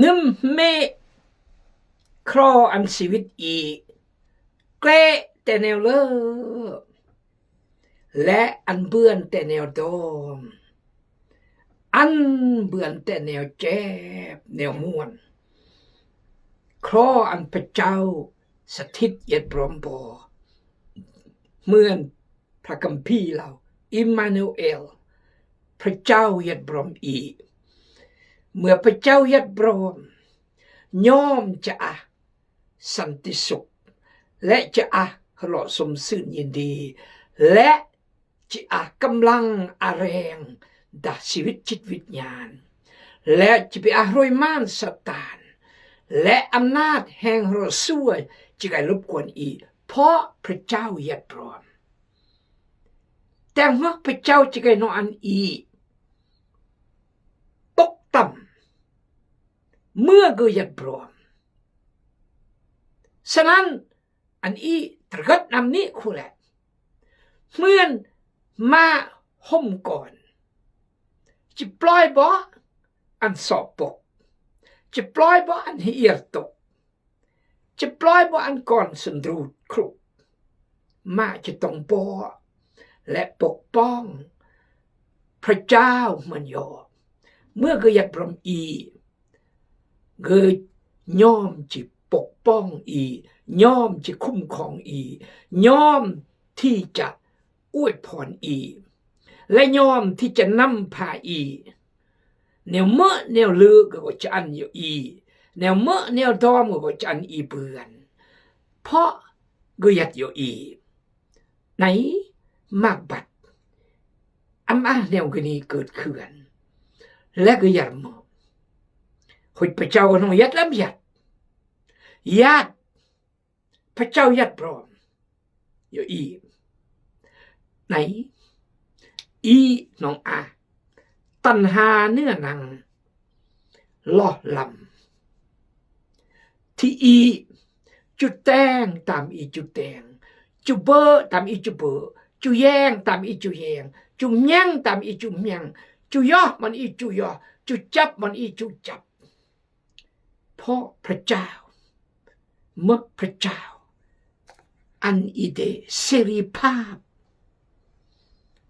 ນຶມເມະ ຄລໍອັນຊີວິດອີກ ແກະແຕ່ແນວເລີ ແລະ ອັນເບືອນແຕ່ແນວດອມ ອັນເບືອນແຕ່ແນວແຈບແນວມ່ວນ ຄລໍອັນພະເຈົ້າສະຖິດຢາດບຣອມບໍ່ ເໝືອນ ພະຄຳພີລາວ ອີມານູເອລ ພະເຈົ້າຢາດບຣອມອີກ. ເມື່ອພະເຈົ້າຢາດບຣອມ ຍ່ອມຈະອາສັນຕິສຸກ ແລະ ຈະອາເລາະຊົມຊື່ນຍິນດີ ແລະ ຈະອາກຳລັງອາແຮງດາຊີວິດຈິດວິນຍານ ແລະ ຈະໄປອາໂຮຍມານຊາຕານ ແລະ ອຳນາດແຫ່ງໂຮຊວຍຈະໄກລົບກວນອີກ ເພາະພະເຈົ້າຢາດບຣອມ. ແຕ່ເມື່ອພະເຈົ້າຈະໄກນອງອັນອີກ ຕົກຕ່ຳ ເມື່ອເກີດຢາດບຣອມ. ສະນັ້ນ ອັນອີຕະເກີດນຳນີ້ຄູແຫຼະ ເໝືອນມາຫົ່ມກ່ອນ ຈະປ່ອຍບໍ່ອັນສອບປົກ ຈະປ່ອຍບໍ່ອັນເຫຍຕົກ ຈະປ່ອຍບໍ່ອັນກ່ອນສັນຣູດຄລຸກ ມາຈະຕ້ອງບໍ່ ແລະ ປົກປ້ອງ ພະເຈົ້າມັນຢອມ. ເມື່ອເກີດຢາດບຣອມອີກ ເກີດຍອມຈະປົກປ້ອງອີກ ຍອມຈະຄຸ້ມຄອງອີກ ຍອມທີ່ຈະອວຍພອນອີກ ແລະ ຍອມທີ່ຈະນຳພາອີກ. ແນວເໝີແນວເລີກກໍຈະອັນຢູ່ອີກ ແນວເໝີແນວດອມກໍຈະອັນອີເບືອນ ເພາະກໍຍັດຢູ່ອີກ. ໃນໝາກບັດ ອຳອາແນວກະນີເກີດເຂື່ອນ ແລະ ກໍຍັດເໝີ ໂອ້ຍ ພະເຈົ້າກໍຕ້ອງຍັດລຳຍັດ ຍັດ ພະເຈົ້າຍັດບຣອມ ຢູ່ອີກ ໃນອີນ້ອງອາ ຕັນຫາເນື້ອໜັງຫຼໍ່ລຳ ທີ່ອີຈຸແຕ່ງຕາມອີຈຸແຕ່ງ ຈຸເບີຕາມອີຈຸເບີ ຈຸແຍງຕາມອີຈຸແຍງ ຈຸແຍງຕາມອີຈຸແຍງ ຈຸຍໍມັນອີຈຸຍໍ ຈຸຈັບມັນອີຈຸຈັບ. ເພາະພະເຈົ້າ ເມື່ອພະເຈົ້າ ອັນອີເດເສລີພາບ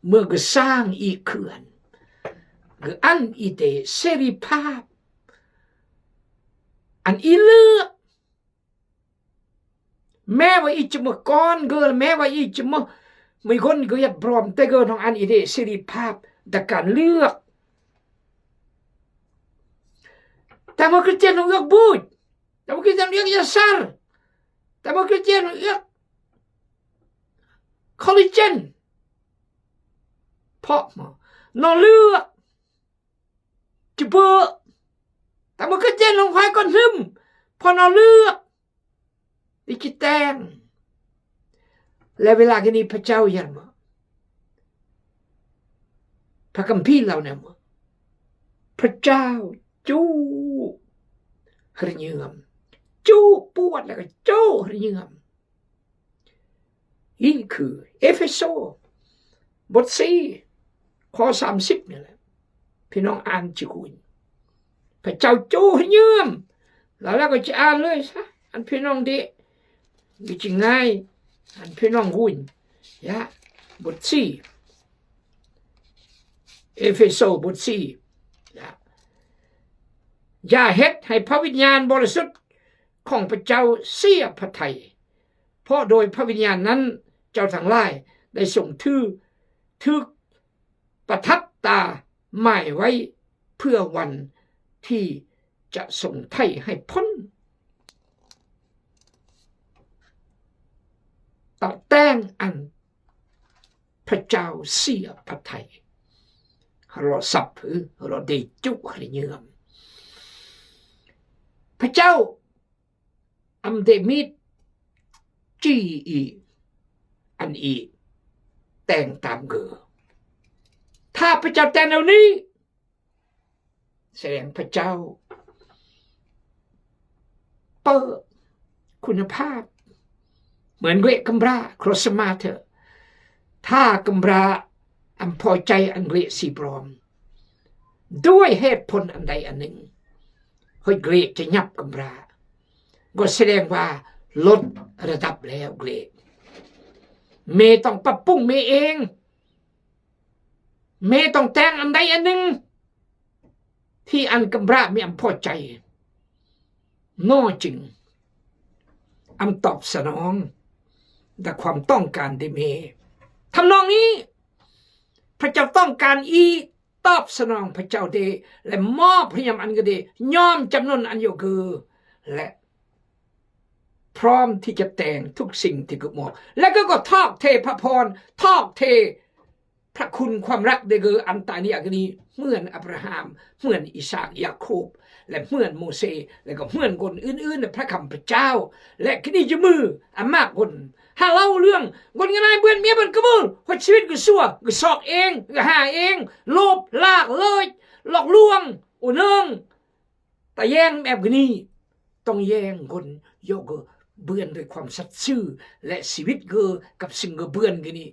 ເມື່ອກໍສ້າງອີເຂື່ອນ ກໍອັນອີເດເສລີພາບ ອັນອີເລືອກ ແມ້ວ່າອີຈະມາກ່ອນເກີນ ແມ້ວ່າອີຈະມາ ມີຄົນກໍຢາກບຣອມ ແຕ່ເກີນຂອງອັນອີເດເສລີພາບ ໃນການເລືອກ Tamo Kristian yrkes buit. Tamo Kristian yrkes yasar. Tamo Kristian yrkes collagen. ເພາະ ນອເລືອກ ຈະເບີ Tamo Kristian yrkes hoi kon hym. ເພາະນອເລືອກ ອີກຊິແຕ່ງ ແລະ ເວລາກະນີ້ພະເຈົ້າຍັງ ພະຄຳພີເລົ່າແນວ ພະເຈົ້າຈູ້ຮະເຍີມ ຈູ້ປວດ ແລ້ວກໍຈູ້ຮະເຍີມ. ນີ້ຄືເອເຟໂຊ ບົດສີ່ ຂໍ້ສາມສິບນີ້ແຫຼະ ພີ່ນ້ອງອ່ານຊິຮູ້. ພະເຈົ້າຈູ້ຮະເຍີມ ແລ້ວ ແລ້ວກໍຈະອ່ານເລີຍຊະ ອັນພີ່ນ້ອງເດ ກໍຈະງ່າຍ ອັນພີ່ນ້ອງຮູ້. ຢາ ບົດສີ່ ເອເຟໂຊ ບົດສີ່ ຢ່າເຮັດໃຫ້ພະວິນຍານບໍລິສຸດຂອງພະເຈົ້າເສຍພະໄທ ເພາະໂດຍພະວິນຍານນັ້ນເຈົ້າທັງຫຼາຍໄດ້ຊົງຖື ຖືກປະທັບຕາໝາຍໄວ້ເພື່ອວັນທີ່ຈະຊົງໄຖ່ໃຫ້ພົ້ນ ຕະແຕ່ງອັນພະເຈົ້າເສຍພະໄທ ເຮົາລະສັບ ເຮົາລະເດຈຸ ເຮົາລະເຍີມ. ພະເຈົ້າ ອຳເດມິດ ຈີອີ ອັນອີ ແຕ່ງຕາມເກີ. ຖ້າພະເຈົ້າແຕ່ງແນວນີ້ ສະແດງພະເຈົ້າເປີຄຸນນະພາບ ເໝືອນເກຣກຳບຣາ Cross Master. ຖ້າກຳບຣາອຳພໍໃຈອັນເກຣກສີບຣອມ ດ້ວຍເຫດຜົນອັນໃດອັນໜຶ່ງ ເຮີ້ຍ ເກຣກຈະຫຍັບກຳພ້າ ກໍສະແດງວ່າລົດລະດັບແລ້ວເກຣກ. ເມຕ້ອງປັບປຸງເມເອງ. ເມຕ້ອງແຕ່ງອັນໃດອັນໜຶ່ງທີ່ອັນກຳພ້າມີອຳພໍໃຈ ໜໍ່ຈຶ່ງອຳຕອບສະໜອງ ແລະ ຄວາມຕ້ອງການເດເມ. ທຳນອງນີ້ ພະເຈົ້າຕ້ອງການອີ ຕອບສະໜອງພະເຈົ້າເດ ແລະ ມອບພະຍາມອັນກະເດ ຍອມຈຳນົນອັນໂຍເກີ ແລະ ພ້ອມທີ່ຈະແຕ່ງທຸກສິ່ງທີ່ກະມອບ ແລະ ກໍ ກໍຖອກເທພະພອນ ຖອກເທ ພະຄຸນຄວາມຮັກເດເກີ ອັນຕານິອາກະນີ ເໝືອນອາບຣາຮາມ ເໝືອນອີສາກ ຢາໂຄບ ແລະ ເໝືອນໂມເຊ ແລະ ກໍເໝືອນຄົນອື່ນໆ ໃນພະຄຳພະເຈົ້າ ແລະ ກະນີຢູ່ມືອາມາກົນ ຫາເລົ່າເລື່ອງຄົນງາຍເບື່ອນເມຍເບື່ອນກະເມີ ຫົດຊີວິດກະຊົ່ວ ກະຊອກເອງ ກະຫາເອງ ໂລບ ລາກເລີຍ ຫຼອກລວງ ໂອເນີງ ຕາແຍງແບບກະນີ້ ຕ້ອງແຍງຄົນ ໂຍເກີ ເບື່ອນດ້ວຍຄວາມສັດຊື່ ແລະ ຊີວິດເກີກັບສິ່ງເກີເບື່ອນກະນີ້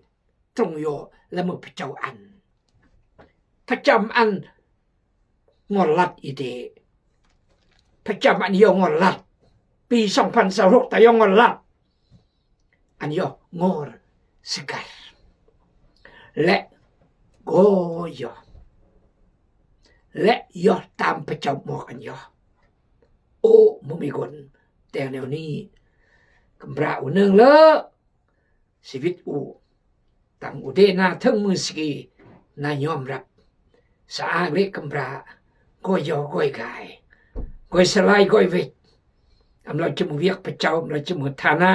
ຕົງໂຍລະເມີພະເຈົ້າອັນ ພະຈຳອັນງອນລັດອີເດ ພະຈຳອັນໂຍງອນລັດ ປີສອງພັນຊາວຫົກຕາໂຍງອນລັດ ອັນຍອງອລສະກັດ ແລະ ກໍຍອ ແລະ ຍອຕາມພະເຈົ້າໝອກອັນຍອ ໂອ ບໍ່ມີຄົນແຕ່ງແນວນີ້ ກຳພ້າອູເນີງເລີ ຊີວິດອູ ຕັງອູເດນາເທິງມືສະກີ ນາຍອມຮັບ ສະອາເລກຳພ້າ ກໍຍອ ກໍຍກາຍ ກໍຍສະລາຍ ກໍຍເວກ ອຳລາຈະມືວຽກພະເຈົ້າ ອຳລາຈະມືຖານະ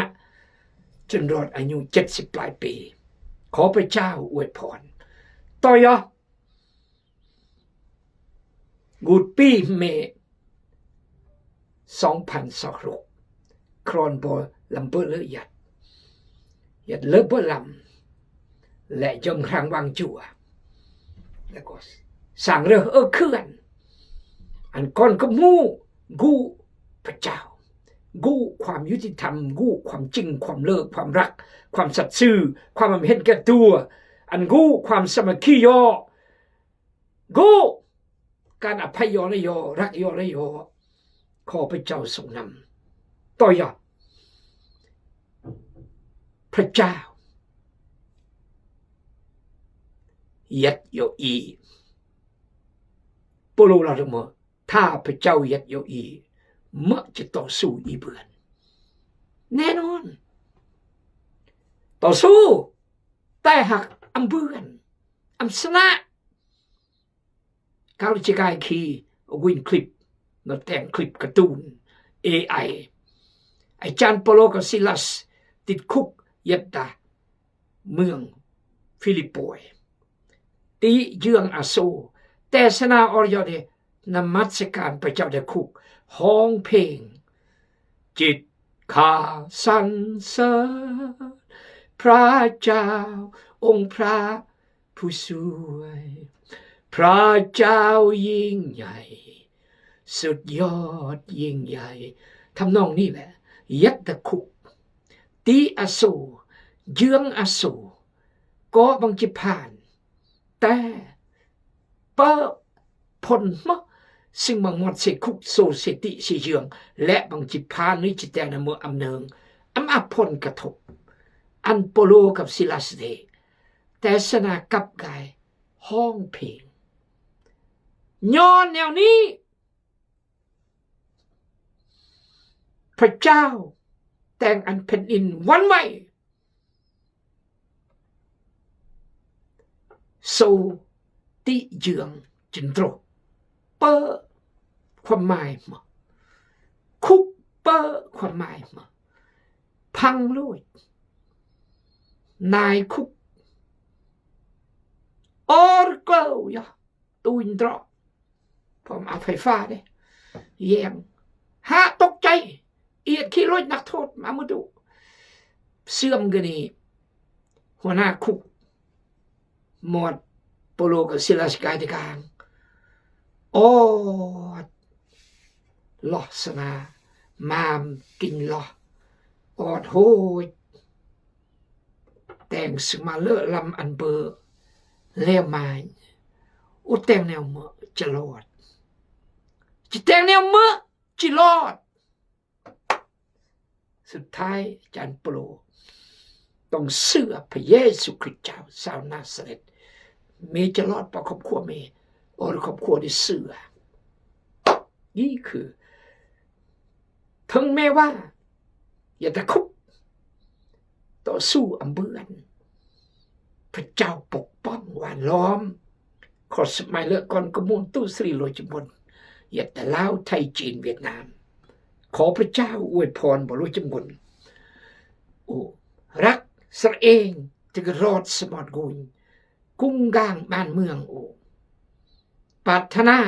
ຈົນຮອດອາຍຸເຈັດສິບປາຍປີ ຂໍພະເຈົ້າອວຍພອນ ຕໍ່ຍອ ກູດປີເມ ສອງພັນຊາວຫົກ ຄຣອນບໍລຳເບີເລີຍັດ ຍັດເລີເບີລຳ ແລະ ຢອງຮາງວັງຈົວ ແລະ ກໍສ້າງເຣີເອີເຂື່ອນ ອັນກ່ອນກະໝູ່ ກູພະເຈົ້າ ກູຄວາມຍຸຕິທຳ ກູຄວາມຈິງ ຄວາມເລີ ຄວາມຮັກ ຄວາມສັດຊື່ ຄວາມເຫັນແກ່ຕົວ ອັນກູຄວາມສາມັກຄີຢໍ ໂກ ການອະໄພຍໍນະຍໍ ລັກຍໍນະຍໍ ຂໍພະເຈົ້າຊົງນຳ ຕໍ່ຍາ ພະເຈົ້າ ຍັດຍໍອີ ໂປໂລລາວເຖິງເໝີ ຖ້າພະເຈົ້າຍັດຍໍອີ ເໝີຈະຕໍ່ສູ້ອີເບືອນ ແນ່ນອນ ຕໍ່ສູ້ ແຕ່ຫາກອຳເບືອນ ອຳຊະນະ ກາວຈະກາຍຄີ ວິນຄລິບ ມາແຕ່ງຄລິບກາຕູນ ເອໄອ ອາຈານໂປໂລກັບຊີລາສ ຕິດຄຸກ ຍັດຕາ ເມືອງຟີລິບໂປຍ ຕິເຍືອງອາໂສ ແຕ່ສະໜາອອລຍອເດ ນະມັດສະການພະເຈົ້າແຕ່ຄຸກ ຮ້ອງເພງ ຈິດຂ້າສັນເສີຍ ພະເຈົ້າ ອົງພະ ຜູ້ຊ່ວຍ ພະເຈົ້າຍິ່ງໃຫຍ່ ສຸດຍອດຍິ່ງໃຫຍ່ ທຳນອງນີ້ແຫຼະ ຍັດຕະຄຸ ຕິອາໂສ ເຍືອງອາໂສ ກໍບັງຈິຜ່ານ ແຕ່ ເປີ ພົນມະ ຊຶ່ງມາງອດເສຄຸກໂຊເສຕິເສເຍືອງ ແລະ ບັງຈິຜ່ານ ຫຼື ຈິແຕນະເມີອຳເນີງ ອຳອາຜົນກະທົບ ອັນໂປໂລກັບຊີລາສເດ ແຕ່ສະໜາກັບກາຍຮ້ອງເພງ ຍ້ອນແນວນີ້ ພະເຈົ້າແຕ່ງອັນແຜ່ນດິນຫວັ່ນໄຫວ ໂຊຕິເຍືອງຈິນໂຕຣ ເປີ ຄວາມໝາຍມາ ຄຸກ ເປີ ຄວາມໝາຍມາ ພັງໂລຍ ນາຍຄຸກ ອອຣເກີລ ຍາ ຕູນເຕາະ ພ້ອມເອົາໄຟຟ້າເດ້ ແຍງ ຫາຕົກໃຈ ອຽດຂີ່ລົດນັກໂທດມາມື້ດຸ ເຊື່ອມກະນີ້ ຫົວໜ້າຄຸກ ມອດ ໂປໂລກັບຊີລາສກາຍຕະກາງ ອອດ ລອສະນາ ມາມກິນລອ ອອດໂຫຍ ແຕ່ງສະມາເລີລຳອັນເບີ ແລ້ວມາຍ ໂອ ແຕ່ງແນວເມີຈະລອດ ຈະແຕ່ງແນວເມີ ຊິລອດ. ສຸດທ້າຍອາຈານໂປໂລຕ້ອງເຊື່ອພະເຢຊູຄຣິດເຈົ້າຊາວນາຊາເລັດ ແມ່ຈະລອດ ເພາະຄອບຄົວແມ່ ໂອ ຄອບຄົວໄດ້ເຊື່ອ. ນີ້ຄື ເຖິງແມ້ວ່າ ຢ່າຕະຄຸບ ຕໍ່ສູ້ອຳເບືອນ ພະເຈົ້າປົກປ້ອງຫວານລ້ອມ ຂໍສະໄໝເລີກກ່ອນກະມູນຕູ້ສະລີໂລຈະມົນ ຢາດແຕ່ລາວ ໄທ ຈີນ ຫວຽດນາມ ຂໍພະເຈົ້າອວຍພອນບໍ່ຮູ້ຈຳນວນ ໂອ ລັກສະເອງ ຈະກະຣອດສະມອດກຸງ ກຸງກາງບ້ານເມືອງ ໂອ ປາດຖະໜາ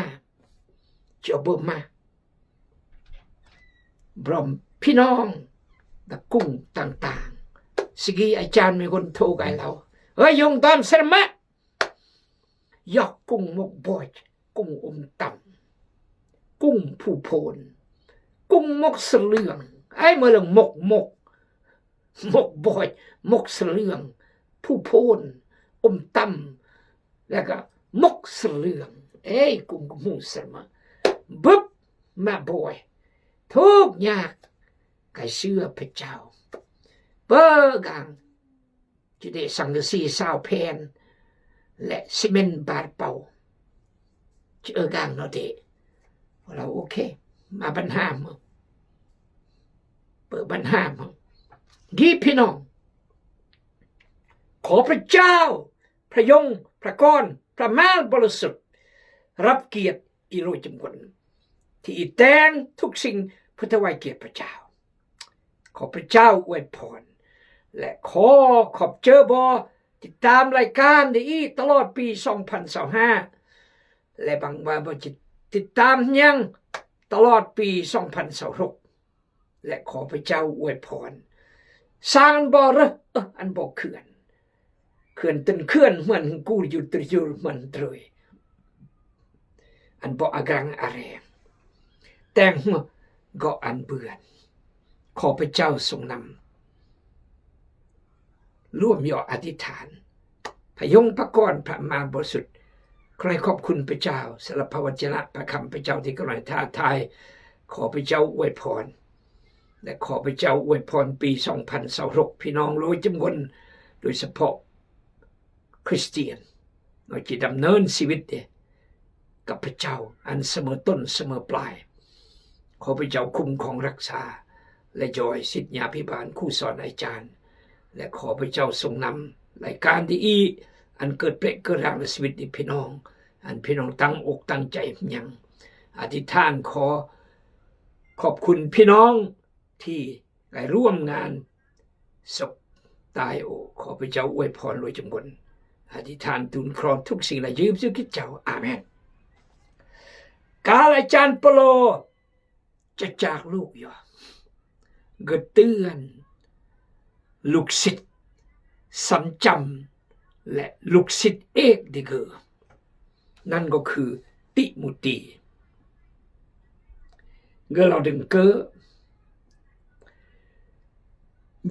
ຈະເບິ່ມມາ ບຣອມພີ່ນ້ອງຕະກຸງຕ່າງໆ ສະກີອາຈານມີຄົນໂທໄກລາວ ເອີຍ ຍົງຕອນສະມະ ຢອກກຸງມົກບອຍ ກຸງອົມຕຳ ກຸງຜູ້ໂພນ ກຸງມົກສະເຫຼືອງ ໄອ້ເມືອເລື່ອງມົກ ມົກ ມົກບອຍ ມົກສະເຫຼືອງ ຜູ້ໂພນ ອົມຕຳ ແລ້ວກະມົກສະເຫຼືອງ ເອີຍ ກຸງກະໝູສະມະ ບຶບ ມາບອຍ ທຸກຍາກ ກະເຊື່ອພະເຈົ້າ ເປີກາງ ຈະໄດ້ສັງກະສີຊາວແຜ່ນ ແລະ ຊີເມັນບາດເປົ່າ ຈະເອີກາງເນາະເດ ລາວໂອເຄ ມາບັນຫາເມືອງ ເປີດບັນຫາເມືອງ ດີພີ່ນ້ອງ ຂໍພະເຈົ້າ ພະຍົງ ພະກອນ ພະມານບໍລິສຸດ ຮັບກຽດອີໂລຈຳກັນ ທີ່ອີແຕງທຸກສິ່ງເພື່ອຖວາຍກຽດພະເຈົ້າ. ຂໍພະເຈົ້າອວຍພອນ ແລະ ຂໍຂອບເຈີບໍ່ ຕິດຕາມລາຍການດີອີຕະຫຼອດປີສອງພັນຊາວຫ້າ ແລະ ຫວັງວ່າບໍ່ຈະຕິດຕາມຍັງຕະຫຼອດປີສອງພັນຊາວຫົກ ແລະ ຂໍພະເຈົ້າອວຍພອນ ສ້າງອັນບໍ່ເລິ ເອີ ອັນບໍ່ເຂື່ອນ ເຂື່ອນຕຶນເຂື່ອນ ເໝືອນກູຢູ່ຕຣຢູ່ເໝືອນເຕີຍ ອັນບໍ່ອາກາງອາແຮງ ແຕ່ງຫົວເກາະອັນເບືອນ ຂໍພະເຈົ້າຊົງນຳ ລວມຍໍອະທິຖານ ພະຍົງພະກອນ ພະມານບໍລິສຸດ ຂໍໃຫ້ຂອບຄຸນພະເຈົ້າ ສຳລັບພະວັດຈະນະພະຄຳພະເຈົ້າທີ່ກຳລັງທ້າທາຍ ຂໍພະເຈົ້າອວຍພອນ ແລະ ຂໍພະເຈົ້າອວຍພອນປີສອງພັນຊາວຫົກ ພີ່ນ້ອງໂລຍຈຳນວນ ໂດຍສະເພາະຄຣິສຕຽນ ເຮົາຈະດຳເນີນຊີວິດເດ ກັບພະເຈົ້າອັນສະເໝີຕົ້ນສະເໝີປາຍ. ຂໍພະເຈົ້າຄຸ້ມຄອງຮັກສາ ແລະ ຢອຍສິດຍາພິບານຄູສອນອາຈານ ແລະ ຂໍພະເຈົ້າຊົງນຳລາຍການດີອີ ອັນເກີດເປະເກີດຮ່າງໃນຊີວິດນີ້ ພີ່ນ້ອງ ອັນພີ່ນ້ອງຕັ້ງອົກຕັ້ງໃຈຍັງ ອະທິຖານຂໍຂອບຄຸນພີ່ນ້ອງທີ່ໄດ້ຮ່ວມງານສົບຕາຍໂອ ຂໍພະເຈົ້າອວຍພອນໂລຍຈຳບົນ ອະທິຖານທູນຄຣອນທຸກສິ່ງ ແລະ ຢືມຊື່ຄຣິສເຈົ້າ ອາເມນ. ກາລາຈານໂປໂລ ຈະຈາກລູກຢອກ ກະເຕືອນລູກສິດສັນຈຳ ແລະ ລູກສິດເອກດີເກີ ນັ້ນກໍຄືຕິໂມທີ ເກີລາວດຶງເກີ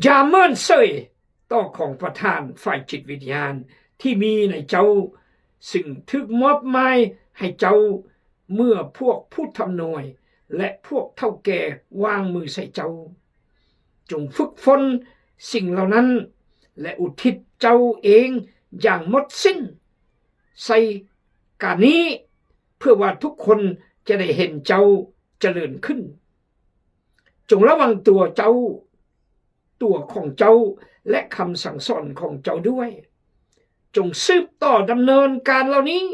ຢ່າເມີນເສີຍ ຕໍ່ຂອງປະທານຝ່າຍຈິດວິນຍານທີ່ມີໃນເຈົ້າ ຊຶ່ງຖືກມອບໝາຍໃຫ້ເຈົ້າ ເມື່ອພວກຜູ້ທຳນວຍ ແລະ ພວກເຖົ້າແກ່ວາງມືໃສ່ເຈົ້າ. ຈົ່ງຝຶກຝົນສິ່ງເຫຼົ່ານັ້ນ ແລະ ອຸທິດເຈົ້າເອງຢ່າງໝົດສິ້ນໃສ່ການນີ້ ເພື່ອວ່າທຸກຄົນຈະໄດ້ເຫັນເຈົ້າຈະເລີນຂຶ້ນ. ຈົ່ງລະວັງຕົວເຈົ້າ ຕົວຂອງເຈົ້າ ແລະ ຄຳສັ່ງສອນຂອງເຈົ້າດ້ວຍ. ຈົ່ງສືບຕໍ່ດຳເນີນການເຫຼົ່ານີ້,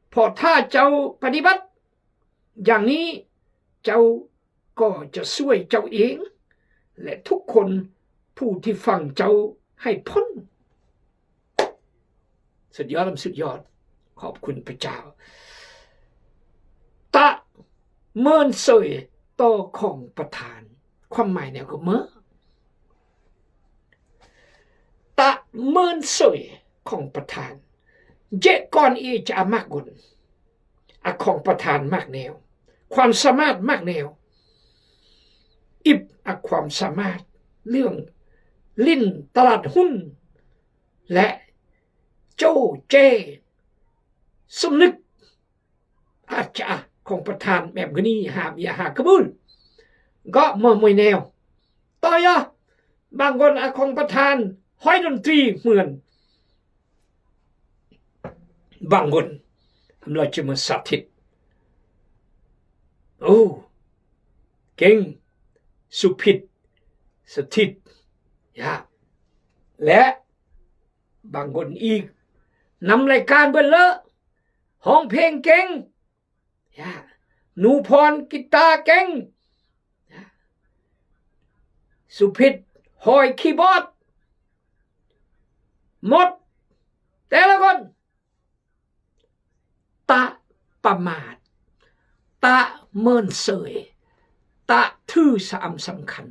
ເພາະຖ້າເຈົ້າປະຕິບັດຢ່າງນີ້, ເຈົ້າກໍຈະຊ່ວຍເຈົ້າເອງ ແລະ ທຸກຄົນຜູ້ທີ່ຟັງເຈົ້າໃຫ້ພົ້ນ. ສຸດຍອດ ສຸດຍອດ. ຂອບຄຸນພະເຈົ້າ. ຕະເມີນເສີຍຕໍ່ຂອງປະທານ. ຄວາມໝາຍແນວກໍເມີ ຕະເມີນເສີຍຂອງປະທານ. ເຈະກ່ອນອີຈະອາມັກກຸນ. ອາຂອງປະທານມາກແນວ, ຄວາມສາມາດມາກແນວ, ອິບອາຄວາມສາມາດເລື່ອງຫຼິ້ນຕະຫຼາດຫຸ້ນ ແລະ ໂຈ້ເຈ້ ສົມນຶກ ອາຈະ ຂອງປະທານແບບນີ້ ຫາບເບຍ ຫາກະບູນ ກໍມາມວຍແນວ ຕໍ່ຍາ ບາງຄົນອາຂອງປະທານຫ້ອຍດົນຕີເໝືອນ ບາງຄົນ ອຳລາຈະມາສາທິດ ໂອ້ ເກັ່ງ ສຸພິດ ສະຖິດ ຍາ ແລະ ບາງຄົນອີກ ນຳລາຍການເບິດເລີ ຮ້ອງເພງເກັ່ງ ຍາ ໜູພອນກີຕາເກັ່ງ ຍາ ສຸພິດຫ້ອຍຄີບອດ ໝົດ ແຕ່ລະຄົນ ຕະປະໝາດ ຕະເມີນເສີຍ ຕະຖືສະອຳສຳຄັນ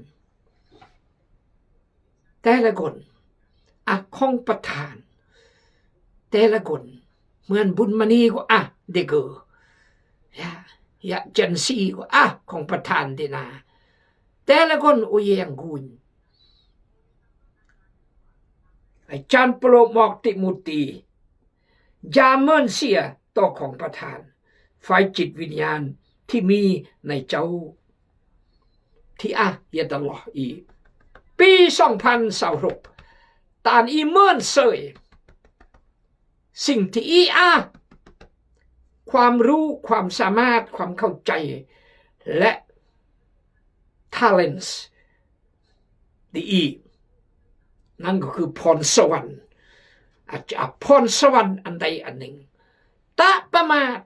ແຕ່ລະຄົນ ອາ ຂອງປະທານ ແຕ່ລະຄົນ ເໝືອນບຸນມະນີກໍ ອາ ເດເກີ ຍະ ຍະ ເຈັນຊີກໍ ອາ ຂອງປະທານເດນາ ແຕ່ລະຄົນ ໂອແຍງກຸນ ອາຈານປາໂລບອກຕິໂມຕີ ຢ່າເມີນເສຍຕໍ່ຂອງປະທານ ຝ່າຍຈິດວິນຍານທີ່ມີໃນເຈົ້າ ທີ່ອາເຢຍຕະຫຼອດອີກ ປີສອງພັນຊາວຫົກ ຕານອີເມີນເສີຍ ສິ່ງທີ່ອີອາ ຄວາມຮູ້ ຄວາມສາມາດ ຄວາມເຂົ້າໃຈ ແລະ talents ດີອີ ນັ້ນກໍຄືພອນສະຫວັນ ອາດຈະພອນສະຫວັນອັນໃດອັນໜຶ່ງ ຕະປະໝາດ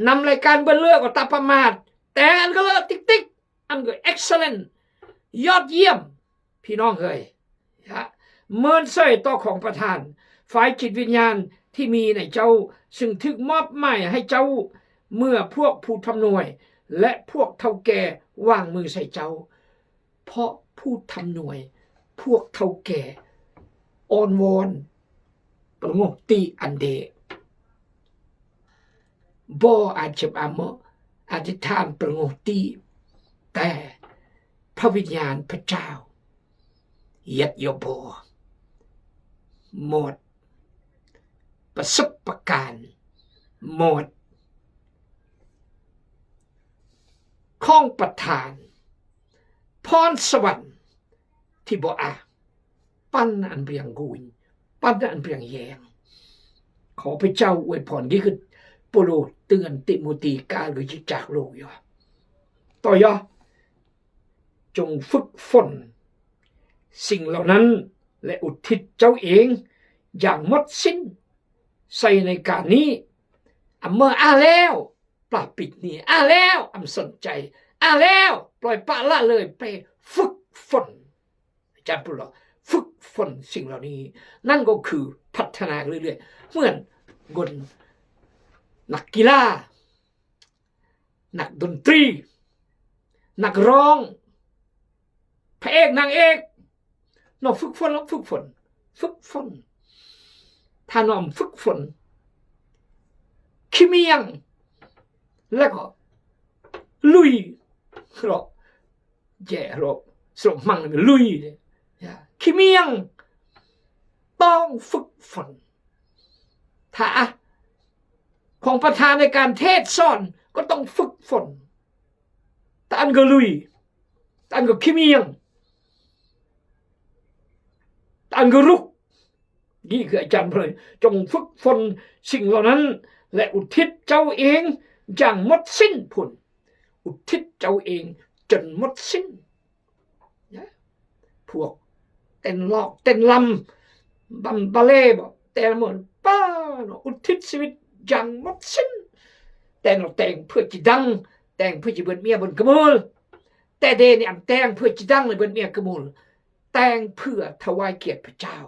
ນຳລາຍການເບິດເລີກວ່າຕະປະໝາດ ແຕ່ອັນກໍເລີດຕິກໆ ອັນກໍ excellent ຍອດຢ້ຽມ ພີ່ນ້ອງເອີຍ ຍະ ເມີນເສີຍຕໍ່ຂອງປະທານ ຝ່າຍຈິດວິນຍານທີ່ມີໃນເຈົ້າ ຊຶ່ງຖືກມອບໝາຍໃຫ້ເຈົ້າ ເມື່ອພວກຜູ້ທຳນວຍ ແລະ ພວກເຖົ້າແກ່ວາງມືໃສ່ເຈົ້າ ເພາະຜູ້ທຳນວຍ ພວກເຖົ້າແກ່ ອ້ອນວອນ ປະໂງກຕິອັນເດ ບໍ່ອາດຈະອາເມະ ອະທິຖານປະໂງກຕິ ແຕ່ພະວິນຍານພະເຈົ້າ ຍັດຢອບບໍ່ໝົດ ປະສົບປະການໝົດ ຂອງປະທານ ພອນສະຫວັນ ທີ່ບໍ່ອາ ປັນອັນເບຍງກູນ ປັນອັນເບຍງແຍງ ຂໍພະເຈົ້າອວຍພອນ ນີ້ຄືໂປໂລເຕືອນຕິໂມຕີ ກ່າວກັບຄຣິສຕະຈັກໂລກຢູ່ ຕໍ່ຍາ ຈົ່ງຝຶກຝົນສິ່ງເຫຼົ່ານັ້ນ ແລະ ອຸທິດເຈົ້າເອງຢ່າງໝົດສິ້ນໃສ່ໃນການນີ້ ອາເມອາແລ້ວ ປາປິດໜີ ອາແລ້ວ ອຳສົນໃຈ ອາແລ້ວ ປ່ອຍປະລະເລີຍ ໄປຝຶກຝົນ ອາຈານປູລອກ ຝຶກຝົນສິ່ງເຫຼົ່ານີ້ ນັ້ນກໍຄືພັດທະນາເລື້ອຍໆ ເໝືອນຄົນນັກກິລາ ນັກດົນຕີ ນັກຮ້ອງ ພະເອກນາງເອກ ນ້ອງຝຶກຝົນ ລອງຝຶກຝົນ ຝຶກຝົນ ຖ້ານ້ອງຝຶກຝົນ ຂີ້ມຽງ ແລ້ວກໍລຸຍ ເລາະ ແຈະ ເລາະ ສະໝັງ ລຸຍ ຂີ້ມຽງ ຕ້ອງຝຶກຝົນ ຖ້າຂອງປະທານໃນການເທດສອນ ກໍຕ້ອງຝຶກຝົນ ຕາອັນກໍລຸຍ ຕາອັນກໍຂີ້ມຽງ ຕາອັນກໍລຸກ ນີ້ຄືອາຈານເພິ່ນ ຈົ່ງຝຶກຝົນສິ່ງເຫຼົ່ານັ້ນ ແລະ ອຸທິດເຈົ້າເອງຢ່າງໝົດສິ້ນພຸ້ນ ອຸທິດເຈົ້າເອງຈົນໝົດສິ້ນ ນະ ພວກເຕັ້ນລອກເຕັ້ນລຳ ບຳບາເລບໍ ແຕ່ລະມື້ ປ້າເນາະ ອຸທິດຊີວິດຢ່າງໝົດສິ້ນ ແຕ່ເນາະ ແຕ່ງເພື່ອຊິດັງ ແຕ່ງເພື່ອຊິເບິດເມຍເບິດກະໂມລ ແຕ່ເດນີ້ອຳແຕ່ງເພື່ອຊິດັງ ແລະ ເບິດເມຍກະໂມລ ແຕ່ງເພື່ອຖວາຍກຽດພະເຈົ້າ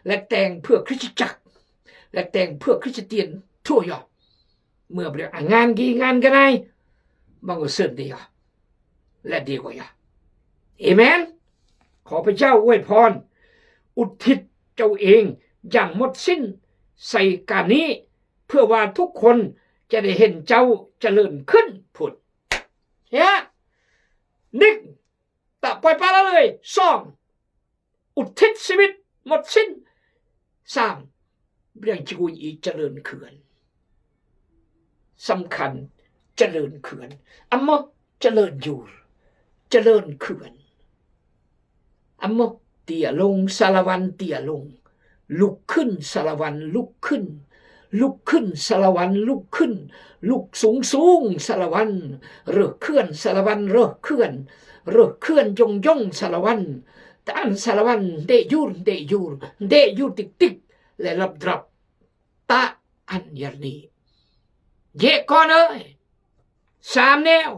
ແລະ ແຕ່ງເພື່ອຄຣິສຕະຈັກ ແລະ ແຕ່ງເພື່ອຄຣິສຕຽນທົ່ວຍອດ ເມື່ອບໍ່ໄດ້ອາງານກີງານກະໄນ ບັງເອີເຊີນດີກວ່າ ແລະ ດີກວ່າຢາ ເອເມນ ຂໍພະເຈົ້າອວຍພອນ ອຸທິດເຈົ້າເອງຢ່າງໝົດສິ້ນໃສ່ການນີ້ ເພື່ອວ່າທຸກຄົນຈະໄດ້ເຫັນເຈົ້າຈະເລີນຂຶ້ນພຸ້ນ ເຮຍ ໜຶ່ງ ຕະ ປ່ອຍປະລະເລີຍ ສອງ ອຸທິດຊີວິດໝົດສິ້ນ ສາມ ເລື່ອງທີ່ກູອີຈະເລີນເຂື່ອນ ສຳຄັນ ຈະເລີນເຂື່ອນ ອາມະ ຈະເລີນຢູ່ ຈະເລີນເຂື່ອນ ອາມະ ເຕ້ຍລົງ ສາລະວັນ ເຕ້ຍລົງ ລຸກຂຶ້ນ ສາລະວັນ ລຸກຂຶ້ນ ລຸກຂຶ້ນ ສາລະວັນ ລຸກຂຶ້ນ ລຸກສູງໆ ສາລະວັນ ເລີກເຂື່ອນ ສາລະວັນ ເລີກເຂື່ອນ ເລີກເຂື່ອນ ຍົງໆ ສາລະວັນ ຕະອັນ ສາລະວັນ ເດະຢູນ ເດະຢູນ ເດະຢູຕິກໆ ແລະ ລັບດຣັບ ຕະອັນຍາລະນີ ເຢະກ່ອນເອີຍ ສາມແນວ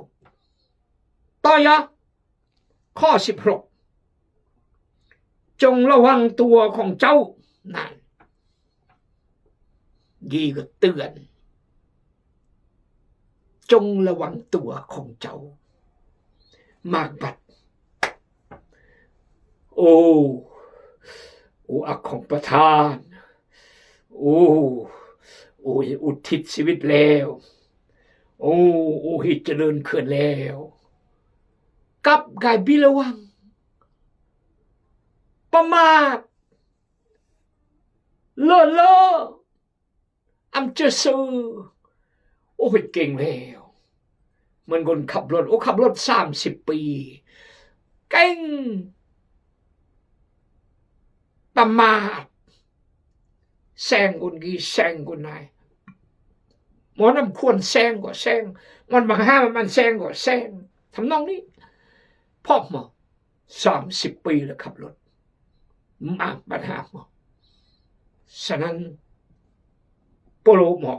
ຕໍ່ຢາ ຂໍ້ສິບຫົກ ຈົ່ງລະວັງຕົວຂອງເຈົ້າ ນັ້ນ ດີກໍເຕືອນ ຈົ່ງລະວັງຕົວຂອງເຈົ້າ ມາກບັດ ໂອ້ ໂອ້ ອາຂອງປະທານ ໂອ້ ໂອ້ ອຸທິດຊີວິດແລ້ວ ໂອ້ ໂອ້ ເຮັດຈະເລີນເຂື່ອນແລ້ວ ກັບກາຍບິລະວັງ ປະໝາດ ເລີເລີ ອຳເຈີຊື່ ໂອ້ຍ ເກັ່ງແລ້ວ ເໝືອນຄົນຂັບລົດ ໂອ້ ຂັບລົດສາມສິບປີ ເກັ່ງ ປະໝາດ ແຊງຄົນກີ້ ແຊງຄົນນາຍ ໝໍນຳຄວນແຊງກໍແຊງ ໝໍນບັງຫາມັນແຊງກໍແຊງ ທຳນອງນີ້ ເພາະໝໍ ສາມສິບປີແລ້ວຂັບລົດ ມາບັນຫາໝໍ ສະນັ້ນ ໂປໂລໝໍ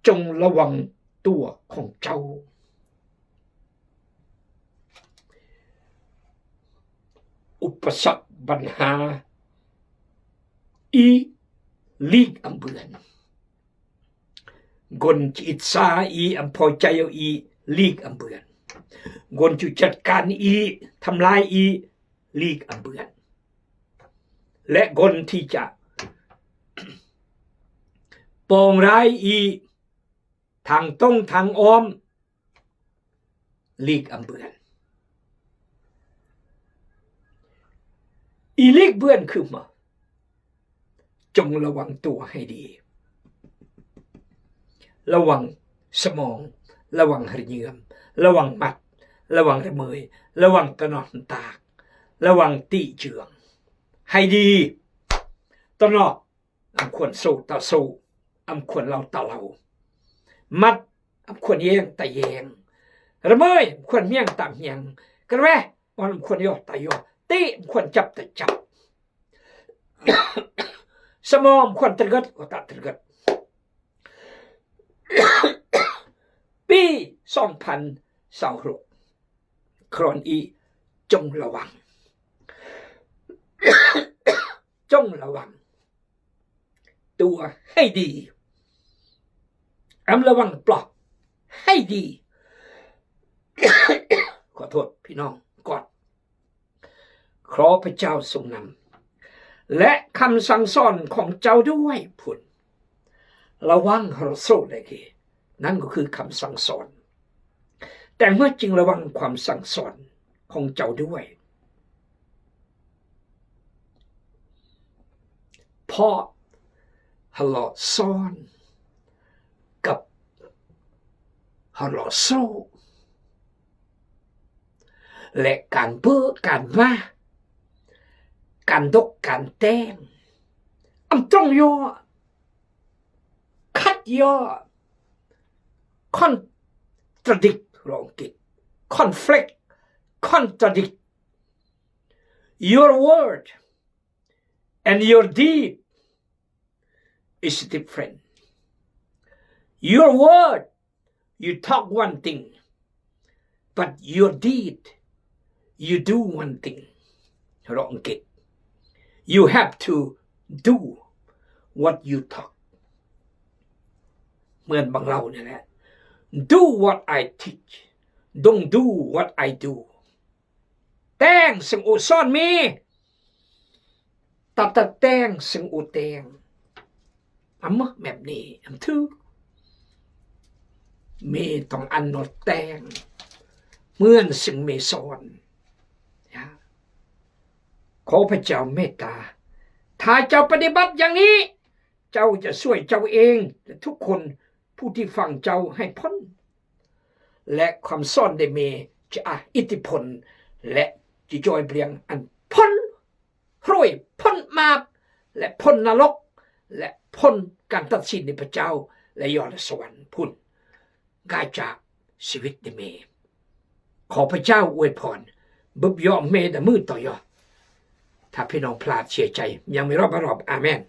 ຈົ່ງລະວັງຕົວຂອງເຈົ້າ ອຸປະສັກບັນຫາ ອີ ຫຼີກອຳເບືອນ ກົນຈະອິດສາອີ ອຳພໍໃຈເອົາອີ ຫຼີກອຳເບືອນ ກົນຈະຈັດການອີ ທຳລາຍອີ ຫຼີກອຳເບືອນ ແລະ ຄົນທີ່ຈະປອງຮ້າຍອີ ທາງຕົງທາງອ້ອມ ຫຼີກອຳເບືອນ ອີຫຼີກເບືອນຄືໝໍ ຈົ່ງລະວັງຕົວໃຫ້ດີ ລະວັງສະໝອງ ລະວັງຮະເຍື່ອມ ລະວັງໝັດ ລະວັງລະເມີຍ ລະວັງຕະໜອນຕາກ ລະວັງຕິເຈື່ອງ ໃຫ້ດີ ຕະໜອກ ອຳຄວນໂຊຕາໂຊ ອຳຄວນເລົ່າຕາເລົ່າ ໝັດ ອຳຄວນແຍງຕາແຍງ ລະເມີຍ ອຳຄວນມຽງຕາມຽງ ກະແວ ອອນ ອຳຄວນຍໍຕາຍໍ ຕິ ອຳຄວນຈັບຕາຈັບ ສະໝອງ ອຳຄວນຕະເກີດ ອອຕະຕະເກີດ ປີສອງພັນຊາວຫົກ ຄຣອນອີ ຈົ່ງລະວັງ ຈົ່ງລະວັງຕົວໃຫ້ດີ ອຳລະວັງປອກໃຫ້ດີ ຂໍໂທດພີ່ນ້ອງກ່ອນ ຂໍພະເຈົ້າຊົງນຳ ແລະ ຄຳສັ່ງສອນຂອງເຈົ້າດ້ວຍພຸ້ນ ລະວັງຮາໂຊເດເກ ນັ້ນກໍຄືຄຳສັ່ງສອນ ແຕ່ເມື່ອຈິງລະວັງຄວາມສັ່ງສອນຂອງເຈົ້າດ້ວຍ ເພາະຮາໂລຊອນກັບຮາໂລໂຊ ແລະ ການເບີການມາ ການດົກການແຕ່ງ ອຳຕຣົງຍໍ ຂັດຍໍ ຄອນຕຣາດິກ ລາວອັງກິດ ຄອນຟລິກ ຄອນຕຣາດິກ Your word and your deed is different. Your word, you talk one thing, but your deed, you do one thing. ລາວອັງກິດ You have to do what you talk. ເໝືອນບັງເລົ່ານີ້ແຫຼະ Do what I teach, don't do what I do. ແຕ່ງ ເຊິ່ງໂອສອນມີ ຕັດແຕ່ງ ເຊິ່ງໂອແຕ່ງ ອຳມະ ແບບນີ້ ອຳຖື ເມຕ້ອງອັນນອດແຕ່ງ ເໝືອນເຊິ່ງເມສອນ ຂໍພະເຈົ້າເມດຕາ ຖ້າເຈົ້າປະຕິບັດຢ່າງນີ້ ເຈົ້າຈະຊ່ວຍເຈົ້າເອງ ແລະ ທຸກຄົນ ຜູ້ທີ່ຝັງເຈົ້າໃຫ້ພົ້ນ ແລະ ຄຳສອນໃນເມຈະອາ ອິດທິພົນ ແລະ ຈະຈອຍບຽງອັນພົ້ນໂຮຍ, ພົ້ນບາບ ແລະ ພົ້ນນະລົກ ແລະ ພົ້ນການຕັດສິນໃນພະເຈົ້າ ແລະ ຢູ່ໃນສະຫວັນພຸ້ນ. ກາຍຈາກຊີວິດໃນເມ. ຂໍພະເຈົ້າອວຍພອນ ບຶບຢອມເມດະມືຕໍ່ຢອ. ຖ້າພີ່ນ້ອງພລາດເສຍໃຈ ຍັງມີຮອບມາຮອບ. ອາເມນ.